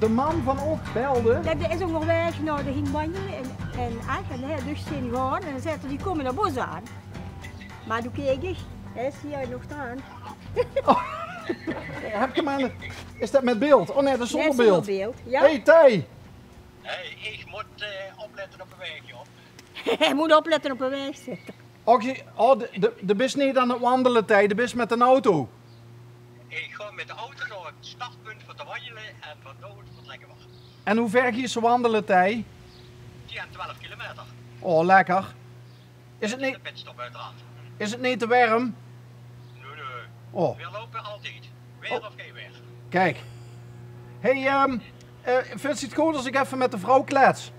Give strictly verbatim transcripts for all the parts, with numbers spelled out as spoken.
De man van Ocht belde. Ja, dae is óngerwaeg nao de, ging wanjele in, in Ech. En dae haet dus zeen gaon. En dae zaet: die kómme in de bos aan. Mer doe keek ich, hae is hie nog draan. Oh. Höb geer 'm aan de, is det mit beeld? Oh nae, det is zónger beeld. Zónger beeld, ja. Hey, Thei! Hey, ich mót, eh, oplètte op de waeg, jao. Hae mót oplètte op de waeg, zaet 'r. Och, de, de, de bis neet aan 't wanjele, Thei, de bis mit d'n auto. Ich gaon mit d'n auto nao 't startpunt veur te wanjele en van dao oet vertrèkke v'r. En wie wied geis se wanjele, Thei? Tien, twelf kilometer. Oh, lekker. Is 't neet, is 't neet te werm? Nae, nae. Oh. V'r loupe altied. Weer of gein weer. Kiek. Hey, ehm, eh, vinjs se 't good es ich effe mit de vrouw klets?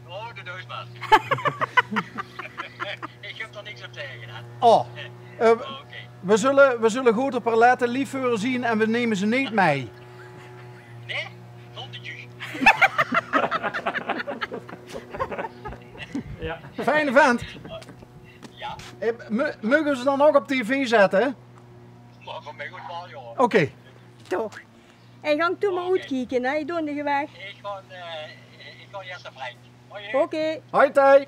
Oh, det doot mer. Ich höb d'r niks op taenge, hè. Oh. Eh, v'r zulle, v'r zulle good op häör lètte, leef veur häör zeen en v'r numme ze neet mei. Nae? Zónger tjus. Ja. Fijne vent. Ja. Eh, meuge v'r ze dan ouch op tv zètte? Mer van mich oet waal, jao. Oké. Toch. En gank doe mer oetkieke, hè. Ich doon dich weg. Ich gaon, eh, ich gaon ieës nao Frenk. Hoi. Oké. Hoi, Thei.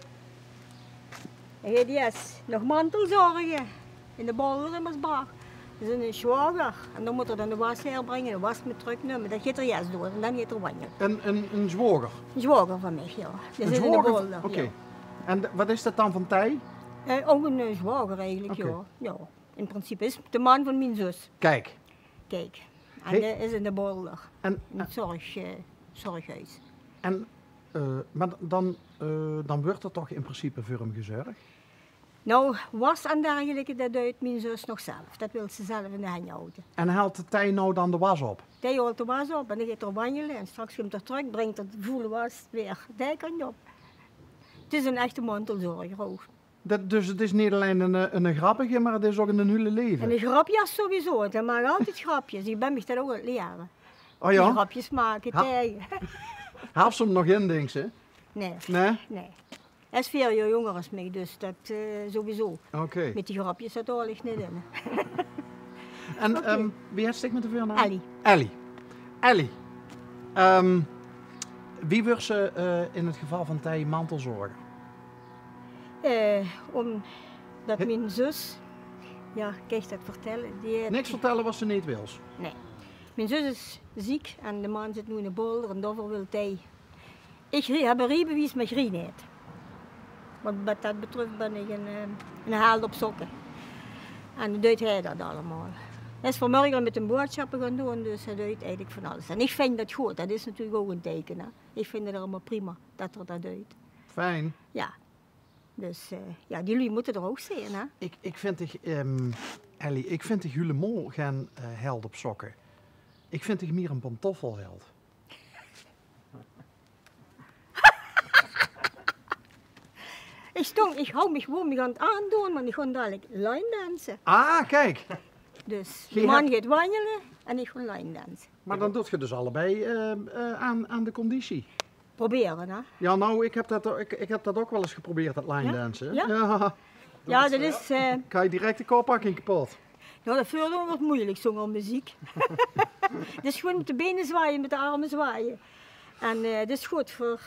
Hae geit ieës nog mantelzörge in de Bolder in Maasbrach. Det is eine zwaoger. En dan mót 'r dan de was haer bringe, de was mit tröknumme. Det geit 'r ieës doon en dan geit 'r wanjele. Ein, ein, ein zwaoger? Eine zwaoger van mich, jao. Ein zwaoger? Oké. En wat is det dan van Thei? Eh, ouch eine, eh, zwaoger eigelik, jao. Jao. In principe is 't de man van mien zus. Kiek. Kiek. En dae is in de Bolder. En, in 't zörg, eh, zörghoes. En, eh, mer dan, eh, dan wuuert 'r toch in principe veur häöm gezörg? Nou, was en dergelijke, det duit mien zus nog zelf. Det wilt ze zelf in de henj haoje. En haolt Thei nou dan de was op? Thei haolt de was op en dan geit 'r wanjele en straks kump 'r trök, bringk 'r de voele was weer de kantj op. 't Is ein echte mantelzörger ouch. Det, dus 't is neet allein ein, eh, ein grappige, mer 't is ouch ein, ein hiel laeve. En ein grapjas sowieso, want hae maak altied grapjes. Ich bön mich det ouch aan 't liere. Oh ja? Die grapjes make, Thei. Haet ze 'm nog in, dinks se? Nae. Nae? Nae. Hae is veer jaor jónger es mich, dus det, eh, sowieso. Oké. Mit die grapjes, det haol ich neet in. En, ehm, wie hèts dich mit de veurnaam? Ellie. Ellie. Ellie. Ehm, wie wuuers se, eh, in 't geval van Thei mantelzörger? Eh, ómdet mien zus, ja, kan ich det vertèlle? Die haet... Niks vertèlle wat se neet wils. Nae. Mien zus is ziek en de man zit noe in de Bolder en daoveur wil Thei Ich rie-, höb ein riebewies, mer ich rie neet. Want wat det betröf bön ich ein, eh, ein held op zökke. En dan deit hae det allemaol. Hae is vanmorge al mit häöm boodsjappe gaon doon, dus hae deit eigelik van alles. En ich vinj det good, det is natuurlik ouch ein teike, hè. Ich vinj 't allemaol prima det 'r det deit. Fijn. Ja. Dus, eh, ja, die luuj mótte d'r ouch zeen, hè. Ich, ich vinj dich, ehm, Ellie, ich vinj dich hielemaol gein, eh, held op zökke. Ich vinj dich mier ein pantoffelheld. Ich stóng, ich haw mich, wól mich aan 't aandoon, want ich gaon dalik line danse. Ah, kiek. Dus de man geit wanjele en ich gaon line danse. Mer dan doot geer dus allebei, eh, eh, aan, aan de conditie. Probere, hè? Ja, nou, ich höb det, ich, ich höb det ouch waal ins geprobeerd, det line danse. Ja? Ja. Ja, det is, eh, kan je direct de kop pakken kapot. Ja, det veurdoon weurt moeilik zónger meziek. 't Is gewoon mit de bene zwaaie, mit de arme zwaaie. En, eh, det is good veur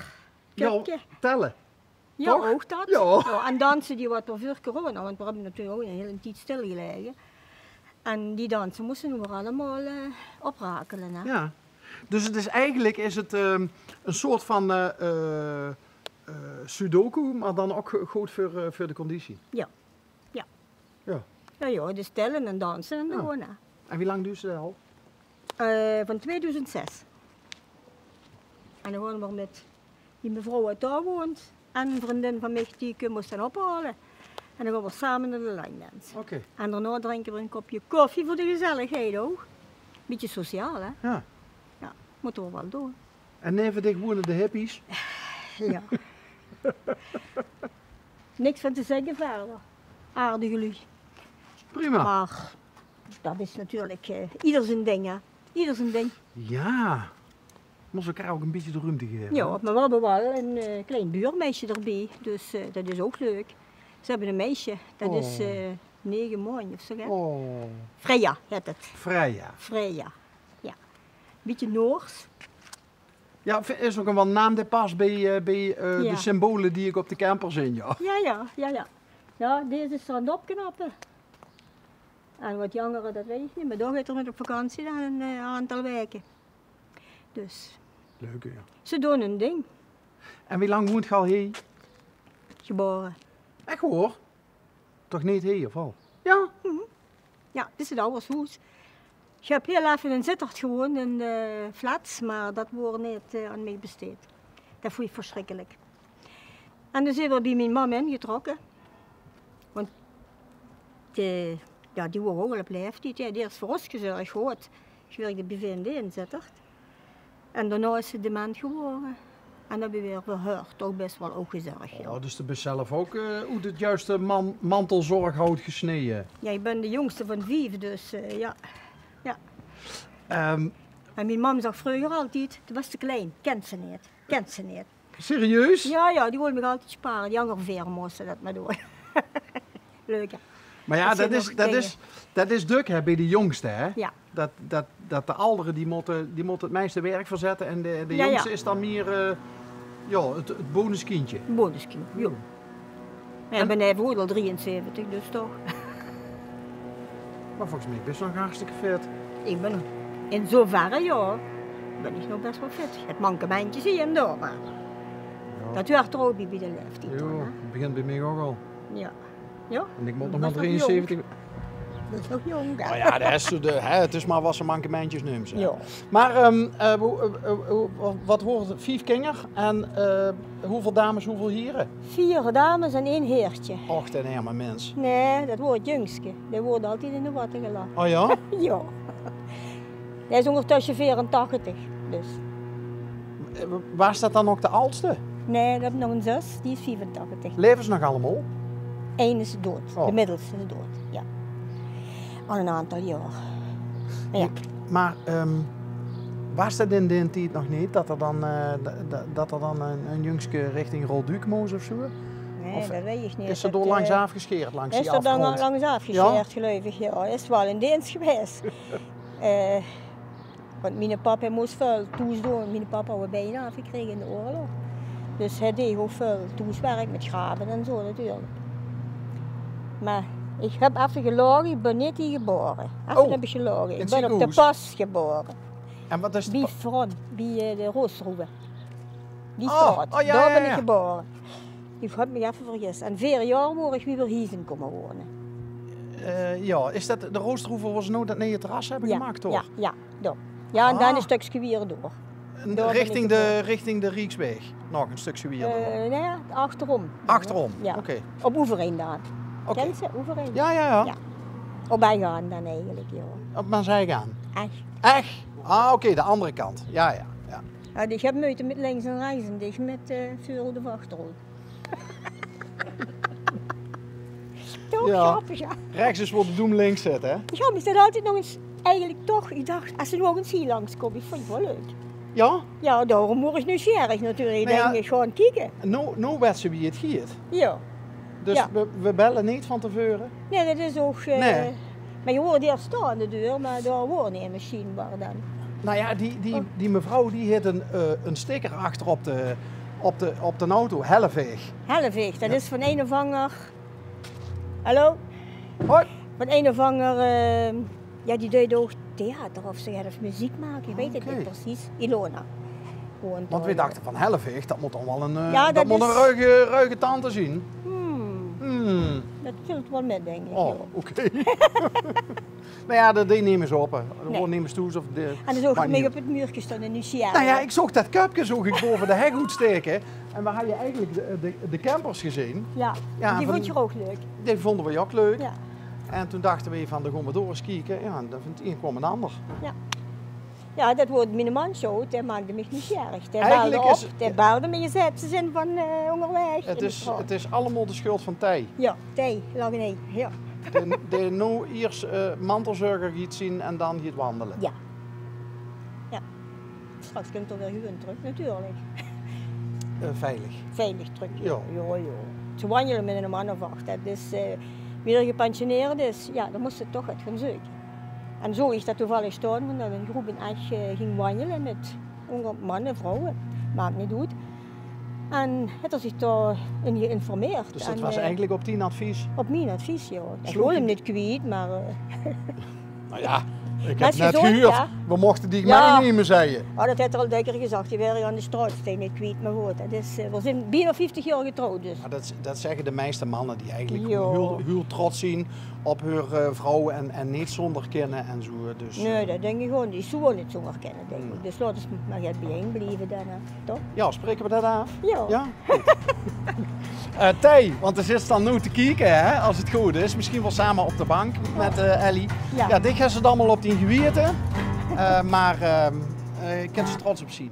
köpke. Telle. Ja, toch? Ouch det. Ja. Ja, en danse die wat v'r veur corona, want v'r höbbe natuurlik ouch ein hiel tied stilgelaege. En die danse móste v'r allemaol, eh, oprakele, hè. Ja. Dus 't is eigelik is 't, ehm, ein soort van, eh, eh, eh, sudoku, mer dan ouch go-, good veur, eh, veur de conditie. Ja. Ja. Ja. Ja, ja, dus telle en danse en gewoon, hè. En wie lang duuts se det al? Eh, van tweeduizend zes. En dan gaon v'r mit die mevrouw oet dao woont en ein vriendin van mich, die mós dan ophaole. En dan gaon v'r same nao de line dance. Oké. En daonao drinke v'r ein kopje koffie veur de gezelligheid ouch. Bietje sociaal, hè? Ja. Ja, mótte v'r waal doon. En neve dich wone de hippies? Ja. Niks van te zègke wiejer. Aardige luuj. Prima. Mer det is natuurlik, eh, ieder zien ding, hè. Ieder zien ding. Ja. Mós elkaar ouch ein bietje de ruumte gaeve, hè? Ja, mer v'r höbbe waal ein, eh, klein buurmeisje d'rbie. Dus, eh, det is ouch leuk. Ze höbbe ein meisje. Det is, eh, nege maondj of zo, hè. Oh. Freya hèt 't. Freya. Freya. Ja. Bietje Noors. Ja, is ouch waal 'ne naam dae pas bie, eh, bie, eh, de symbole die ich op de camper zeen, ja. Ja, ja, ja, ja. Ja, deze is aan 't opknappe. En wat die angere, dat weit ich neet, mer dao geit 'r mit op vakantie dan 'n, eh, aantal waeke. Dus. Leuk, ja. Ze doon hun ding. En wie lang woont geer al hie? Gebaore. Ech waor? Toch neet hie, of waal? Ja. Ja, dit is 't awwershoes. Ich höb hieël effe in Zitterd gewoond, in de flats, mer dat woor neet, eh, aan mich besteed. Dat vónj ich versjrikkelik. En doe zeen v'r bie mien mam ingetrokke. Want, eh, ja, die woor ouch al op laeftied. Ja, die haet veur ós gezörg, good. Ich wirkde bie V en D in Zitterd. En daonao is ze dement gewaore. En dan höbbe v'r veur häör toch bès waal ouch gezörg, ja. Oh, dus doe bis zelf ouch, eh, oet 't juiste man-, mantelzorghout gesneje? Ja, ich bin de jóngste van vief, dus, eh, ja. Ja. Ehm. En mien mam zag vreuger altied: "Doe bis te klein, kins se neet, kins se neet." Serieus? Ja, ja, die wól mich altied spare. Die anger veer móste dat mer doon. Leuk, hè? Mer ja, dat is, dat is, dat is dök, hè, bie de jóngste, hè? Ja. Dat, dat, dat de aldere, die mótte, die mótte 't meiste werk verzètte en de, de jóngste is dan mier, eh, ja, 't, 't bonuskindje. Bonuskind, ja. Mer ich bin hie veur al drieënzeventig, dus toch. Mer volges mich bis se nog hartstikke fit. Ich bin in zoverre, ja, bin ich nog bès waal fit. 't Mankementjes hie en dao, mer dat huurt d'r ouch bie, bie de laeftied dan, hè. 't Begint bie mich ouch al. Ja. Ja? En ich mót nog mer drieënzeventig. Dat is nog jónk, hè? Oh ja, dat is de, hè, 't is mer wat se mankementjes nums, hè. Ja. Mer, ehm, eh, wo-, eh, eh, eh, wat woor 't? Vief kinger en, eh, wieväöl dames, wieväöl hiere? Veer dames en ein heertje. Och, den erme mins. Nae, dat woor 't jóngske. Dae woort altied in de watte gelag. Oh ja? Ja. Dae is óngertösse veerentachtig, dus. Eh, waas dat dan ouch de aldste? Nae, ich höb nog ein zus, die is viefentachtig. Laeve ze nog allemaol? Ein is doed, de middelste is doed, ja. Al ein aantal jaor. Ja. Mer, ehm, waas dat in daen tied nog neet, dat d'r dan, eh, d-, d-, dat d'r dan ein, ein jóngske richting Rolduc mós of zoe? Nae, dat weit ich neet. Is ze dao langs aafgesjeerd, langs die afgrond? Is ze dao langs aafgesjeerd, geluif ich, ja. Is waal in deens gewaes. Eh, Want miene pap, hae mós väöl thoes doon. Miene pap haw 'n bein aafgekrege in de oorlog. Dus hae deeg ouch väöl thoeswerk mit grave en zoe natuurlik. Mer ich höb effe gelaoge, ich bön neet hie gebaore. Effe höb ich gelaoge. Ich bön op de Pas gebaore. En wat is de Pas? Bie Fron, bie, eh, de Roosterhoeve. Die straot, dao bön ich gebaore. Ich höb mich effe vergis. En veer jaor woor ich wie v'r hie zeen kómme wone. Eh, ja, is dat de Roosterhoeve wo ze noe dat nuuj terras höbbe gemaak, toch? Ja, ja, dao. Ja, en dan e stökske wiejer door. Richting de, richting de Rieksweg. Nog e stökske wiejer door. Eh, nae, achterom. Achterom, oké. Op Oeverein dan. Oké. Kins se Oeverein? Ja, ja, ja. Op Ech aan dan eigelik, ja. Op Maaseick aan? Ech. Ech? Ah, oké, de anger kant. Ja, ja, ja. Ja, ich höb meujte mit links en rechs en dich mit, eh, veur of achteroet. Toch grappig, ja. Rechs is wo de doem links zit, hè? Ich höb mich dat altied nog ins, eigelik toch, ich dach, es se nog ins hie langs kóms, ich vónj 't waal leuk. Ja? Ja, daorum woor ich nuujsjierig natuurlik. Ich dink, ich gaon kieke. Noe, noe wèts se wie 't geit. Ja. Dus we, we belle neet van te veure? Nae, dat is ouch, eh, mer je woort ieërs staon aan de deur, mer dao woor nemes sjienbaar dan. Nou ja, die, die, die mevrouw die haet 'n, eh, 'n sticker achter op de, op de, op de auto, Helleveeg. Helleveeg, dat is van ein of anger. Hallo? Hoi. Van ein of anger, eh, ja, die deit ouch theater of zoe, of meziek make, ich weit 't neet precies. Ilona. Want we dachte van Helleveeg, dat mót dan waal 'n, eh, dat mót 'n ruige, ruige tante zien. Hmm. Dat vilt waal mit, dink ich. Oh, oké. Nou ja, dat deit nemes op, hè. D'r woort nemes thoes of de... En d'r zoog ich op 't muurke staon en nuujsjierig. Nou ja, ich zoog dat köpke zoog ich bove de hek oetstaeke. En we hadde eigelik de, de, de campers gezeen. Ja, die vónj ich ouch leuk. Die vónje we ouch leuk. Ja. En toen dachte we van, dan gaon we dao ins kieke. Ja, en dan vónj ein kwaam 'n anger. Ja. Ja, dat woort miene man zo, dae maakde mich nuujsjierig. Dae belde op, dae belde mich en zag: "Ze zeen van, eh, óngerwaeg." 't Is, 't is allemaol de sjuld van Thei. Ja, Thei, Langenee, ja. Dae, dae noe ieërs, eh, mantelzörger geit zien en dan geit wandele. Ja. Ja. Straks kump 'r weer gewoon trök, natuurlik. Eh, veilig. Veilig trök, ja. Ja, ja. Ze wanjele mit 'ne man of ach. Dat is, eh, wie 'r gepensioneerd is, ja, dan mós se toch get gaon zeuke. En zo is dat toevallig staon, want dat 'n groep in Ech, eh, ging wanjele mit Ónger manne, vrouwe, maak neet oet. En haet 'r zich dao-in geïnformeerd. Dus dat waas eigelik op dien advies? Op mien advies, jao. Ich wól 'm neet kwiet, mer eh, Nou ja, ik heb net gehuurd, we mochten die meenemen, zei je. Oh, dat haet 'r al dèkker gezag. Die waere aan de straot neet kwiet, mer good. Dat is, eh, we zeen bienao vieftig jaor getrouwd, dus. Maar dat, dat zeggen de meeste mannen die eigenlijk gewoon heel, heel trots zien op hun eh, vrouw en, en niet zonder kennen en zo. Dus, Nee, dat dink ich gewoon. Die zouwe neet zónger kenne, dink ich. Dus laot ós mer get biejein blieve dan, hè. Toch? Ja, spreken we dat af? Ja. Ja? Goed. Eh, Thei, want er zit dan nu te kieken, hè, als het goed is. Misschien wel samen op de bank met eh, Ellie. Ja, dit gaan ze dan allemaal op die geweten. Eh, maar eh, eh, ik kan ze trots op zien.